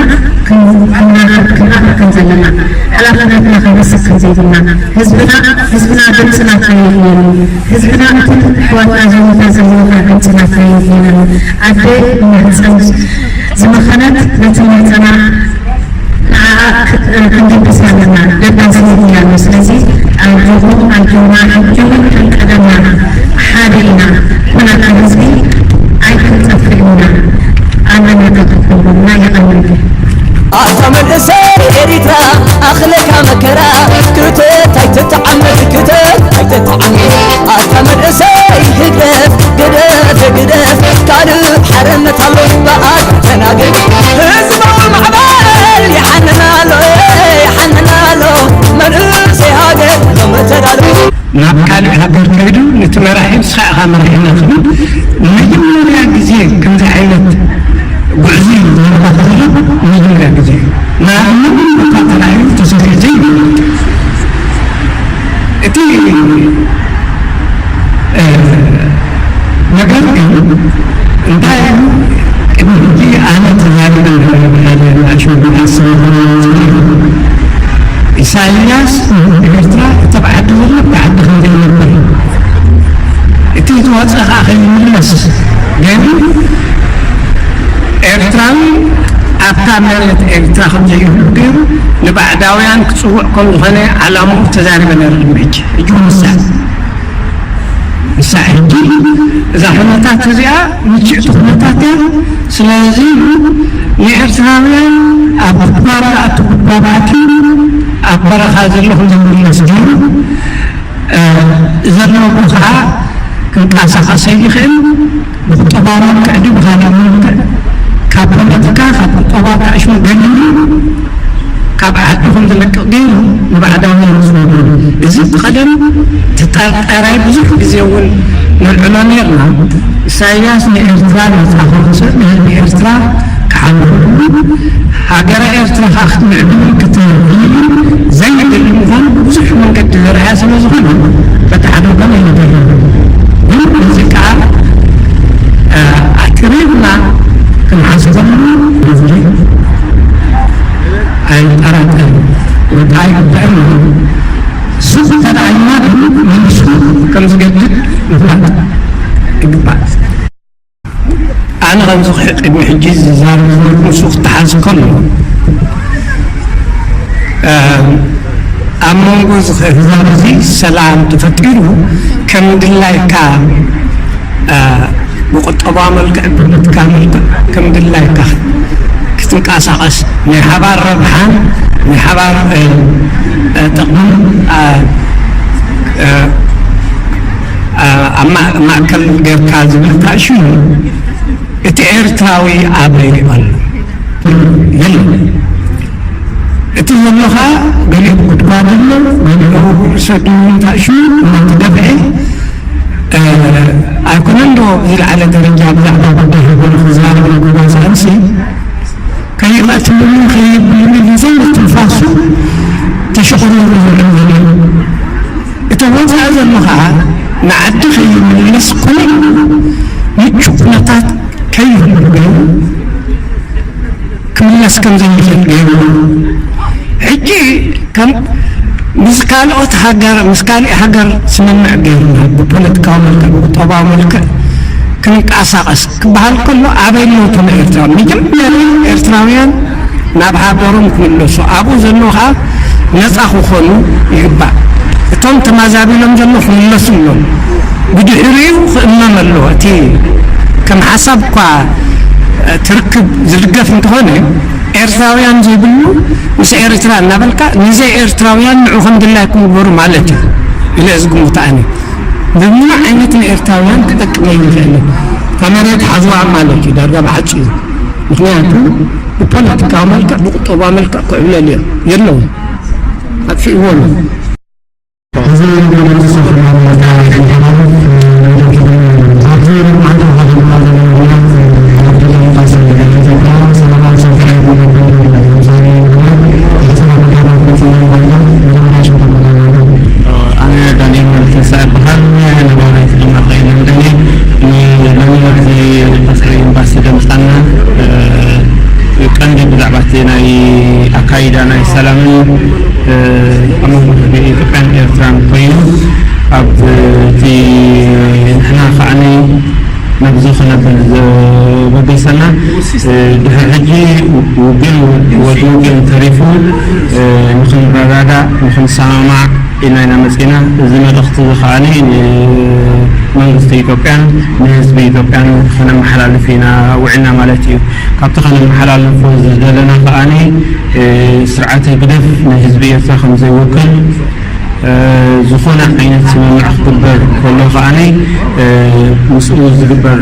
ክንራኸብ ክንራኸብ ከም ዘለና ሓላፍነትና ክንረስዕ ከም ዘይብልና ህዝብና ህዝብና ድምፂ ናትና የድልየሉ ህዝብና እትን ኣሕዋትና ዘውታ ዘለውታ ድምፂ ናትና የድልየሉ ኣደ ማህፀን ዝመኸነት ነቲ ማህፀና ንዓኣ ክንድብስ ኣለና ደዳስ ይብላሉ ስለዚ ኣጆኹም ኣጆና ሕጂ እውን ከም ቀደምና ሓደ ኢና ኩላትና ህዝቢ ኣይክንጠፍእ ኢና ኣለና ተትኩሉና የቐንልኩም ኣታ መንእሰይ ኤሪትራ ኣኽለካ መከራ ክተት ኣይትተዓመት ክተት ኣይትተዓመት ኣታ መንእሰይ ህግደፍ ግደፍ ግደፍ ካልእ ሓርነት ኣሎ በኣል ተናገር ህዝባዊ ማዕበል ይሓንን ኣሎ ይሓንን ኣሎ መንእሰይ ሃገር ሎም ተዳሎ ናብ ካልእ ሃገር ከይዱ ነቲ መራሒ ንስኻ ኢኻ መራሒና ክብል መጀመርያ ግዜ ከምዚ ዓይነት ጉዕዞ እዩ ዝረባ ከሎ መጀመርያ ግዜ እዩ ንኣብነት እኳ ተራእዩ ተሰሪዑ ዘይፈልጥ እቲ ነገር ግን እንታይ እዩ ቅድሚ ሕጂ ኣነ ተዛሪበ ሓደ ኣሽሙ ሓሰብ ኢሳያስ ኤርትራ እተብ ዓዲ ዘሎ ብዓዲ ከም ዘይነብር እቲ ዝወፀ ከዓ ከይምለስ ገይሩ ኤርትራዊ ኣብታ መሬት ኤርትራ ከም ዘይህሉ ገይሩ ንባዕዳውያን ክፅውዕ ከም ዝኾነ ዓላምኡ ተዛሪበ ነይሩ ቅድሚ ሕጂ ሕጂ ምሳሕ ንሳ ሕጂ እዛ ኩነታት እዚኣ ምችእቲ ኩነታት እያ ስለዚ ንኤርትራውያን ኣብ ጉድጓድ ዝኣቱ ጉድጓድ ኣትዩ ኣብ በረኻ ዘለኹም ዘይምለስ ገይሩ ዘለዎ ከዓ ክንቀሳቐስ ኣይኽእል ብቁጠባዊ መልክዕ ድዩ ብኻሊእ መልክዕ ካብ ፖለቲካ ካብ ቁጠባ ክዕሽሙ ገሊሉ ካብ ዓዱ ከም ዝለቅቕ ገይሩ ንባዕዳውያን ዝነግሩ እዚ ብቐደም ተጠርጠራይ ብዙሕ ግዜ እውን ነልዕሎ ነርና ኢሳያስ ንኤርትራ ነፃ ከውፅእ ንህዝቢ ኤርትራ ክዓብሉ ክትምዕብልን ክትምዕብልን ዘይደሊ ምዃኑ ብብዙሕ መንገዲ ዝረኣ ስለ ዝኾነ፣ በቲ ሓደ ወገን ኣይንደልን። ግን እዚ ከኣ፣ እ፣ ኣትሪርና ክንሓስበሉ ብዙሕ ኣይጠራጠርን። ወድዓ ኣይግባእን እዩ። ሱቕ እንተደኣልና ግን መልሱ ከም ዝገድድ ምፍላጥ ይግባእ። ኣነ ከምዚ ቅድሚ ሕጂ ዝዛረብ ዝነበርኩ፣ ንሱ ክተሓዝ ከሎ፣ እ፣ ኣብ መንጎ እዚ ህዝቢ እዚ ሰላም ተፈጢሩ ከም ድላይካ፣ እ፣ ብቁጠባዊ መልክዕ፣ ብፖለቲካ መልክዕ ከም ድላይካ ክትንቀሳቐስ፣ ናይ ሓባር ረብሓን ናይ ሓባር፣ እ፣ እ፣ ጥቕምን፣ እ፣ እ፣ እ፣ ኣብ ማ-፣ ማእከል ጌርካ ዝብል ታእሽሙ እቲ ኤርትራዊ ኣበይ ኣሎ? የለን። እቲ ዘሎ ኸኣ ገሊኡ ብጉድጓድ ኣሎ፣ ገሊኡ ርእሰ ድዩን ታእሽሙ እናተደፍዐ፣ እ፣ ኣይኮነን ዶ ብዝለዓለ ደረጃ ብዛዕባ ጉዳይ ሃገሩ ክዛረብ ንጉባዛንሲ ከይቐትልሉ ከየብልሉ ብዘይ ምትንፋሱ ተሸቑርሩ ዘሎ ዘሎ? እቲ ወፃኢ ዘሎ ኸዓ ንዓዲ ከይምለስ ኩሉ ምቹ ኩነታት ከይህሉ ገይሩ ክምለስ ከም ዘይኽእል ገይሩ፣ ሕጂ ከም ምስ ካልኦት ሃገር፣ ምስ ካሊእ ሃገር ስምምዕ ገይሩ ብፖለቲካዊ መልክዕ፣ ብቁጠባዊ መልክዕ ክንቀሳቐስ ክበሃል ከሎ ኣበይ ኣለዉ እቶም ኤርትራውያን? መጀመርያ ኤርትራውያን ናብ ሃገሮም ክምለሱ፣ ኣብኡ ዘለዉ ኸዓ ነፃ ክኾኑ ይግባእ። እቶም ተማዛቢሎም ዘለዉ ክምለሱ ኣለዎም። ብድሕሪኡ ክእመም ኣለዎ። እቲ ከም ሓሳብ እኳ፣ እ፣ ትርክብ ዝድገፍ እንተኾነ፣ ኤርትራውያን ዘይብሉ ምስ ኤርትራ እናበልካ ንዘይ ኤርትራውያን ንዑ ከም ድላይኩም ግበሩ ማለት እዩ ኢለ ዝግምት ኣነ። ብምንም ዓይነት ንኤርትራውያን ክጠቅም ኣይኽእልን። እታ መሬት ሓዝዋ ማለት እዩ ዳርጋ ብሓጺሩ። ምኽንያቱ ብፖለቲካዊ መልክዕ፣ ብቁጠባዊ መልክዕ ክዕብለል እዮ። የለውን። ኣጥፊእዎ ኣሎ። ኣነ ዳንኤል ወልደተንሳእ እበሃል። ነባራይ ከተማ ካይለ መድኒ። ንሎሚ ኣብዚ ኤርትራዊ ኤምባሲ ዘምጻና፣ እ፣ ቀንዲ ብዛዕባ እቲ ናይ ኣካይዳ ናይ ሰላምን፣ እ፣ ኣብ መንጎ ህዝቢ ኢትዮጵያን ኤርትራን ኮይኑ፣ ኣብ እቲ ንሕና ከዓኒ ናብዚ ክነብል ዘበገሰና፣ እ፣ ድሕሪ ሕጂ ውግእን ወዲ ውግእን ተሪፉ፣ እ፣ ንኽንረዳዳእ፣ ንኽንሰማማዕ ኢልና ኢና መጺና። እዚ መልእኽቲ እዚ ከዓኒ ንመንግስቲ ኢትዮጵያን ንህዝቢ ኢትዮጵያን ከነመሓላልፍ ኢና ውዒልና ማለት እዩ። ካብቲ ከነመሓላልፎ ዝደለና ከዓኒ፣ እ፣ ስርዓት ህግደፍ ንህዝቢ ኤርትራ ከም ዘይወክል፣ እ፣ ዝኾነ ዓይነት ስምምዕ ክግበር ከሎ ከዓኒ፣ እ፣ ምስኡ ዝግበር፣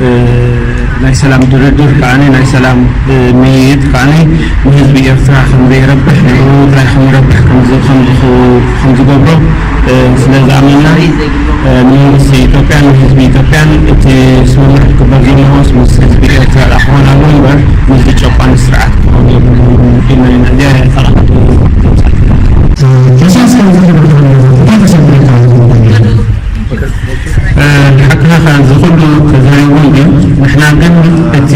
እ፣ ናይ ሰላም ድርድር ከዓኒ፣ ናይ ሰላም፣ እ፣ ምይይጥ ከዓኒ ንህዝቢ ኤርትራ ከም ዘይረብሕ፣ ንዕኡ ጥራይ ከም ይረብሕ ከም ዝ-፣ ከም ዝኹ-፣ ከም ዝገብሮ፣ እ፣ ስለ ዝኣመንና፣ እ፣ ንመንግስቲ ኢትዮጵያን ንህዝቢ ኢትዮጵያን እቲ ስምምዕ ክግበር ዘለዎስ ምስ ህዝቢ ኤርትራ ደኣ ክኾን ኣለዎ እምበር፣ ምስዚ ጨቋኒ ስርዓት ክኸውን የብሉን ኢልና ኢና። እዚኣ እያ እታ ቀንዲ ተምሳሌት። እ፣ ሓቅኻ እዚ ኩሉ ተዛሪቡ፣ ግን ንሕና ግን እቲ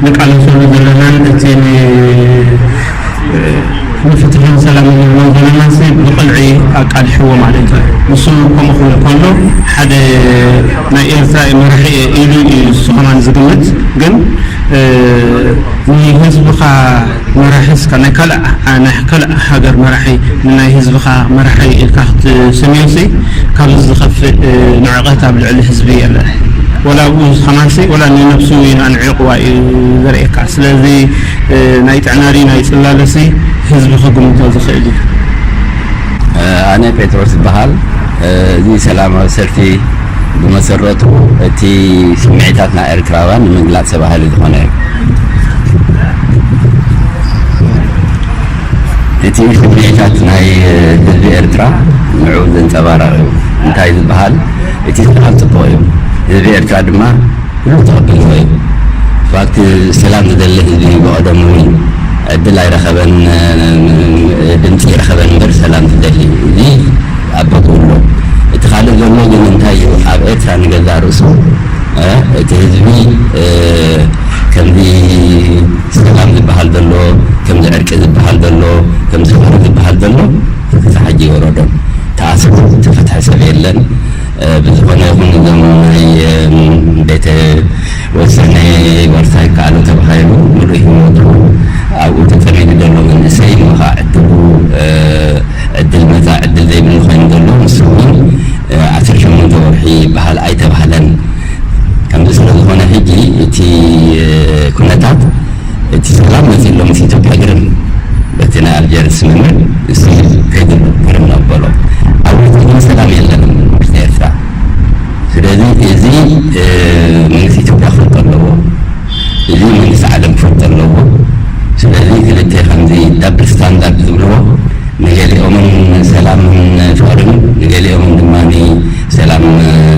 ንቃለሰሉ ዘለናን እቲ ን-፣ እ፣ ንፍትሕን ሰላምን ንብሎ ዘለና ሲ ብቕልዒ ኣቃልሕዎ ማለት እዩ። ንሱ ከምኡ ክብል ከሎ ሓደ ናይ ኤርትራ መራሒ እየ ኢሉ እዩ ንሱ ከማን ዝግምት። ግን፣ እ፣ ንህዝብኻ መራሒ እስካ ናይ ካልእ፣ ናይ ካልእ ሃገር መራሒ ንናይ ህዝብኻ መራሒ ኢልካ ክትስምዮ ሲ ካብዚ ዝኸፍእ፣ እ፣ ንዕቐት ኣብ ልዕሊ ህዝቢ የለን። ወላ ኣብኡ ከማን ሲ ወላ ንነብሱ ኢና ንዕቕዋ እዩ ዘርእየካ። ስለዚ፣ እ፣ ናይ ጥዕና ድዩ ናይ ጽላለ ሲ ህዝቢ ክግምቶ ዝኽእል እዩ። ኣነ ጴጥሮስ ይበሃል። እዚ ሰላማዊ ሰልፊ ብመሰረቱ እቲ ስምዒታት ናይ ኤርትራውያን ንምግላጽ ተባሂሉ ዝኾነ እዩ። እቲ ስምዒታት ናይ ህዝቢ ኤርትራ ንዕኡ ዘንጸባርቕ እዩ። እንታይ ዝበሃል፣ እቲ ሰላም ጽቡቕ እዩ። ህዝቢ ኤርትራ ድማ ኩሉ ተቐቢልዎ እዩ። ፋክት ሰላም ዝደሊ ህዝቢ እዩ። ብቐደሙ እውን፣ ዕድል ኣይረኸበን፣ ድምፂ ይረኸበን እምበር ሰላም ትደሊ። እዚ ኣብ ቦትኡ ኣሎ። እቲ ካልእ ዘሎ ግን እንታይ እዩ? ኣብ ኤርትራ ንገዛእ ርእሱ፣ እ፣ እቲ ህዝቢ፣ እ፣ ከምዚ ሰላም ዝበሃል ዘሎ፣ ከምዚ ዕርቂ ዝበሃል ዘሎ፣ ከምዚ ፍቕሪ ዝበሃል ዘሎ፣ ክሳብ ሕጂ ይወረዶም። ተኣስሩ፣ ተፈትሐ ሰብ የለን። እ፣ ብዝኾነ ይኹን እዞም ናይ፣ እ፣ ቤተ ወሰነ ዋርሳይ ከኣሉ ተባሂሉ ምሉእ ህይወቱ ኣብኡ ተጸሚዱ ዘሎ መንእሰይ እሞ ኸዓ ዕድሉ፣ እ፣ ዕድል መጻ ዕድል ዘይብሉ ኮይኑ ዘሎ፣ ንሱ እውን፣ እ፣ ዓሰርተ ሸሞንተ ወርሒ ይበሃል ኣይተባህለን። ከምዚ ስለ ዝኾነ ሕጂ እቲ፣ እ፣ ኩነታት እቲ ሰላም መጺኡ ኣሎ ምስ ኢትዮጵያ ግርም በቲ ናይ ኣልጀርስ ስምምዕ እሱ ከይድሉ ግርም ነበሎ። ኣብ ውሽጢ ግን ሰላም የለን ምስ ኤርትራ። ስለዚ እዚ፣ እ፣ መንግስቲ ኢትዮጵያ ክፈልጦ ኣለዎ። እዚ መንግስቲ ዓለም ክፈልጦ ኣለዎ። ስለዚ ክልተ ከምዚ ዳብል ስታንዳርድ ዝብልዎ ንገሊኦምን ሰላምን ፍቕርን ንገሊኦምን ድማ ሰላም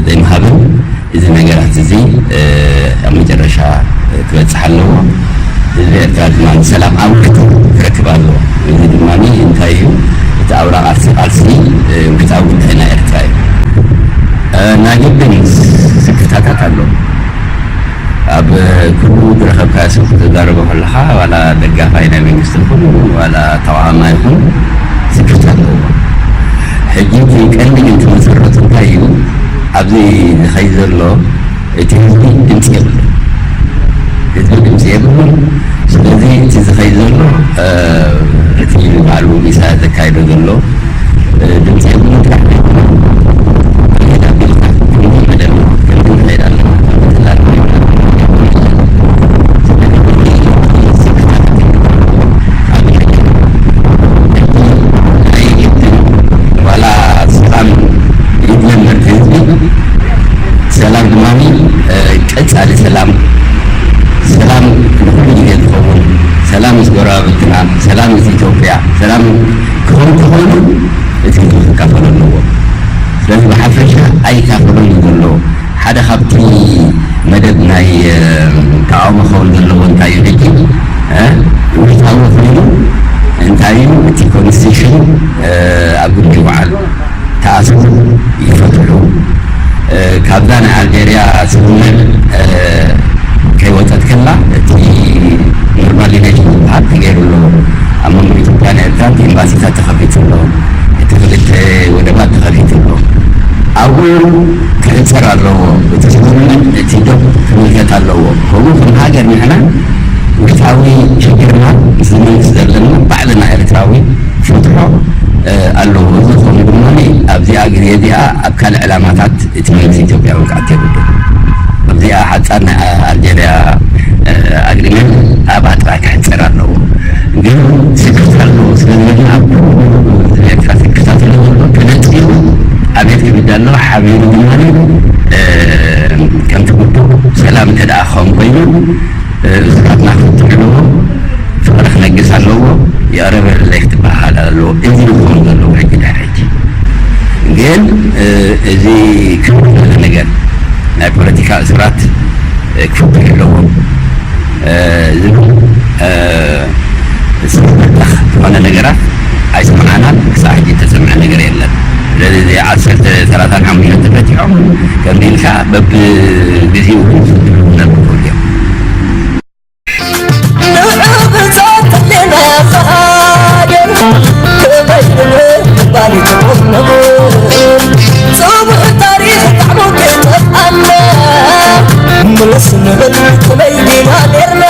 ዘይምሃብን እዚ ነገራት እዚ፣ እ፣ ኣብ መጨረሻ ክበጽሕ ኣለዎ። ህዝቢ ኤርትራ ድማ ሰላም ኣብ ውሽጡ ክረክብ ኣለዎ። እዚ ድማ እንታይ እዩ? እቲ ኣውራ ቃልሲ፣ ቃልሲ፣ እ፣ ውሽጣዊ ጉዳይ ናይ ኤርትራ እዩ። እ፣ ናይ ግድን ስክፍታታት ኣሎ። ኣብ ኩሉ ዝረኸብካዮ ሰብ ክትዛረቦ ከለኻ፣ ዋላ ደጋፋይ ናይ መንግስቲ ይኹን፣ ዋላ ተቓዋማይ ይኹን፣ ስክፍታ ኣለዎ። ሕጂ እቲ ቀንዲ ግን እቲ መሰረቱ እንታይ እዩ? ኣብዚ ዝኸይድ ዘሎ እቲ ህዝቢ ድምፂ የብሉን። ህዝቢ ድምፂ የብሉን። ስለዚ እቲ ዝኸይድ ዘሎ፣ እ፣ እቲ በዓሉ ኢሳያስ ዘካይዶ ዘሎ፣ እ፣ ድምፂ የብሉን። ጥራሕ ዘይኮነ፣ ከምዚ መደብ፣ ከምዚ ንኸይድ ኣለና፣ ከምዚ ንኸይድ ኣለና፣ ከምዚ ንኸይድ ኣለና። ናይ ግድን ዋላ ሰላም ይድለ እምበር ህዝቢ ሰላም ድማ፣ እ፣ ቀጻሊ ሰላም፣ ሰላም ንኹሉ ግዜ ዝኸውን፣ ሰላም ምስ ጎረባብትና፣ ሰላም ምስ ኢትዮጵያ፣ ሰላም ክኸውን ተኾይኑ እቲ ህዝቢ ክካፈሎ ኣለዎ። ስለዚ ብሓፈሻ ኣይካፈሎን እዩ ዘሎ። ሓደ ካብቲ መደብ ናይ፣ እ፣ ተቃውሞ ክኸውን ዘለዎ እንታይ እዩ ሕጂ? እ፣ ውሽጣዊ ኮይኑ እንታይ እዩ እቲ ኮንስቲቱሽን፣ እ፣ ኣብ ግብሪ ይውዓል። ተኣስሩ ይፈትሑ። እ፣ ካብዛ ናይ ኣልጀርያ ስምምዕ፣ እ፣ ከይወጸት ከላ እቲ ኖርማሊዜሽን ዝበሃል ተገይሩ ኣሎ። ኣብ መንጎ ኢትዮጵያን ኤርትራን እቲ ኤምባሲታት ተኸፊቱ ኣሎ። እቲ ክልተ ወደባት ተኸፊቱ ኣሎ። ኣብኡ ክሕጸር ኣለዎ። እቲ ስምምዕ እቲ ዶብ ክምልከት ኣለዎ። ከምኡ ከም ሃገር ንሕና ውሽጣዊ ሽግርና ምስ መንግስቲ ዘለና ባዕልና ኤርትራዊ ፍትሖ፣ እ፣ ኣለዎ። እዚ ዝኾነ ድማ ኣብዚኣ ግዜ እዚኣ ኣብ ካልእ ዕላማታት እቲ መንግስቲ ኢትዮጵያ መውቃዕቲ የብሉ። ኣብዚኣ ሓጻር ናይ ኣልጀርያ፣ እ፣ ኣግሪመንት ኣብኣ ጥራይ ክሕጸር ኣለዎ። ግን ስክፍታ ኣለዎ። ስለዚ ግን ኣብ ኩሉ ኤርትራ ስክፍታ ስለ ዘሎ ተነጺሩ ኣቤት ክብል ኣሎ። ሓቢሩ ድማ፣ እ፣ ከምቲ ግቡእ ሰላም እንተ ደኣ ክኸውን ኮይኑ፣ እ፣ እሱራትና ክፍትሑ ኣለዎም። ፍቕሪ ክነግስ ኣለዎ። ይቕረ በለለይ ክትበሃል ኣለዎ። እዚ ክኸውን ዘለዎ ሕጂ ድሕሪ ሕጂ ግን፣ እ፣ እዚ ክብር ዘሎ ነገር ናይ ፖለቲካ እሱራት፣ እ፣ ክፍትሑ ኣለዎም፣ እ፣ ዝብል፣ እ፣ ስምምዕ ዝኾነ ነገራት ኣይሰማዕናን። ክሳብ ሕጂ ዝተሰምዐ ነገር የለን። ስለዚ እዚ ዓሰርተ፣ ሰላሳን ሓሙሽተን ተፈቲሖም ከምዚ ኢልካ በብግዜኡ ክፍትሑ ክነብሩ እዮም። ንዕብታት ህሌና እዛ ሃገር ክበይ ንምባል ይትኾነቡ። ጽቡቕ ታሪኽ ጣዕሙ ክጠፍኣና። ምልስ ንበል ከመይ ዲና ኔርና?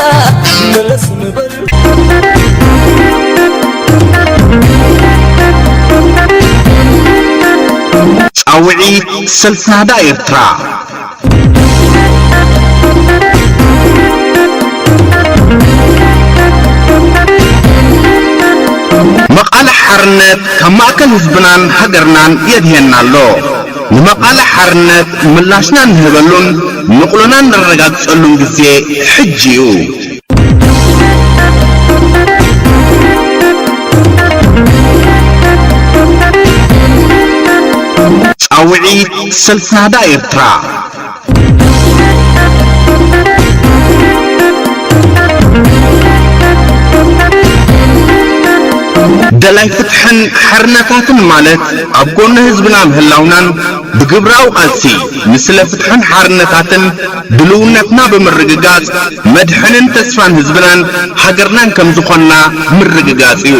ምልስ ንበል። ጻውዒት ሰልፊ ናህዳ ኤርትራ። መቓልሕ ሓርነት ካብ ማእከል ህዝብናን ሃገርናን የድህየና ኣሎ። ንመቓልሕ ሓርነት ምላሽና እንህበሉን ንቕሎና እነረጋግጸሉን ግዜ ሕጂ እዩ። ጻውዒት ሰልፊ ናህዳ ኤርትራ። ደላይ ፍትሕን ሓርነታትን ማለት ኣብ ጎኒ ህዝብና ምህላውናን ብግብራዊ ቃልሲ ንስለ ፍትሕን ሓርነታትን ድልውነትና ብምርግጋጽ መድሕንን ተስፋን ህዝብናን ሃገርናን ከም ዝኾንና ምርግጋጽ እዩ።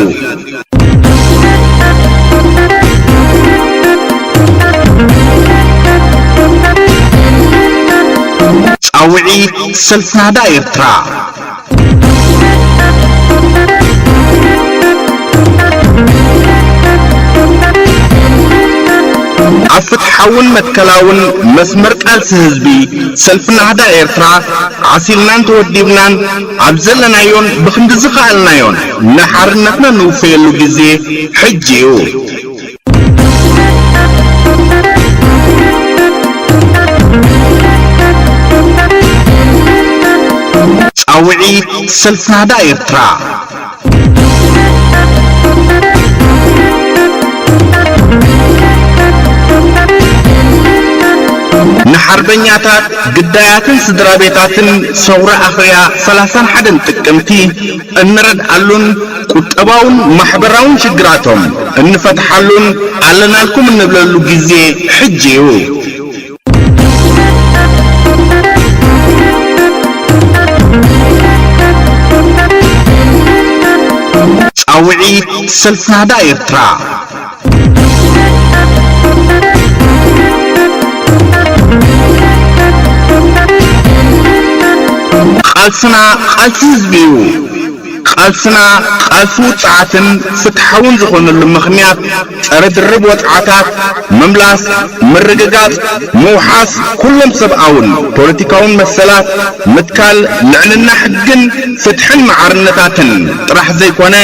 ጻውዒት ሰልፊ ናህዳ ኤርትራ። ኣብ ፍትሓውን መትከላውን መስመር ቃልሲ ህዝቢ ሰልፊ ናህዳ ኤርትራ ዓሲልናን ተወዲብናን ኣብ ዘለናዮን ብኽንዲ ዝኸኣልናዮን ንሓርነትና ንውፈየሉ ግዜ ሕጂ እዩ። ጻውዒት ሰልፊ ናህዳ ኤርትራ። ንሓርበኛታት፣ ግዳያትን ስድራ ቤታትን ሰውራ ኣኽርያ ሰላሳን ሓደን ጥቅምቲ እንረድኣሉን ቁጠባውን ማሕበራውን ሽግራቶም እንፈትሓሉን ኣለናልኩም እንብለሉ ግዜ ሕጂ እዩ። ጻውዒት ሰልፊ ናህዳ ኤርትራ። ቃልስና ቃልሲ ህዝቢ እዩ። ቃልስና ቃልሲ ውጽዓትን ፍትሓውን ዝኾነሉ ምኽንያት ጸረ ድርብ ወጽዓታት፣ ምምላስ፣ ምርግጋጽ፣ ምውሓስ ኩሎም ሰብኣውን ፖለቲካውን መሰላት፣ ምትካል ልዕልና ሕግን ፍትሕን ማዕርነታትን ጥራሕ ዘይኮነ፣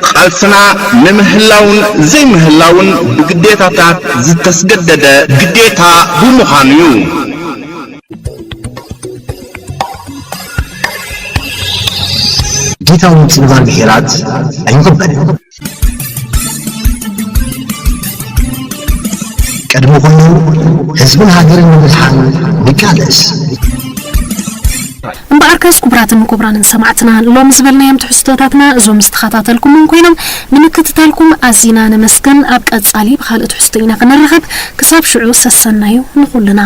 ቃልስና ንምህላውን ዘይምህላውን ብግዴታታት ዝተስገደደ ግዴታ ብምዃኑ እዩ። ጌታውን ጽልዋን ብሄራት ኣይንቕበልን። ቅድሚ ኩሉ ህዝብን ሃገርን ንምድሓን ንቃለስ። እምበኣርከስ ክቡራትን ክቡራንን ሰማዕትና፣ ሎሚ ዝበልናዮም ትሕዝቶታትና እዞም ዝተኸታተልኩምዎም ኮይኖም፣ ንምክትታልኩም ኣዚና ነመስግን። ኣብ ቀጻሊ ብኻልእ ትሕዝቶ ኢና ክንራኸብ። ክሳብ ሽዑ ሰሰናዩ ንኹልና።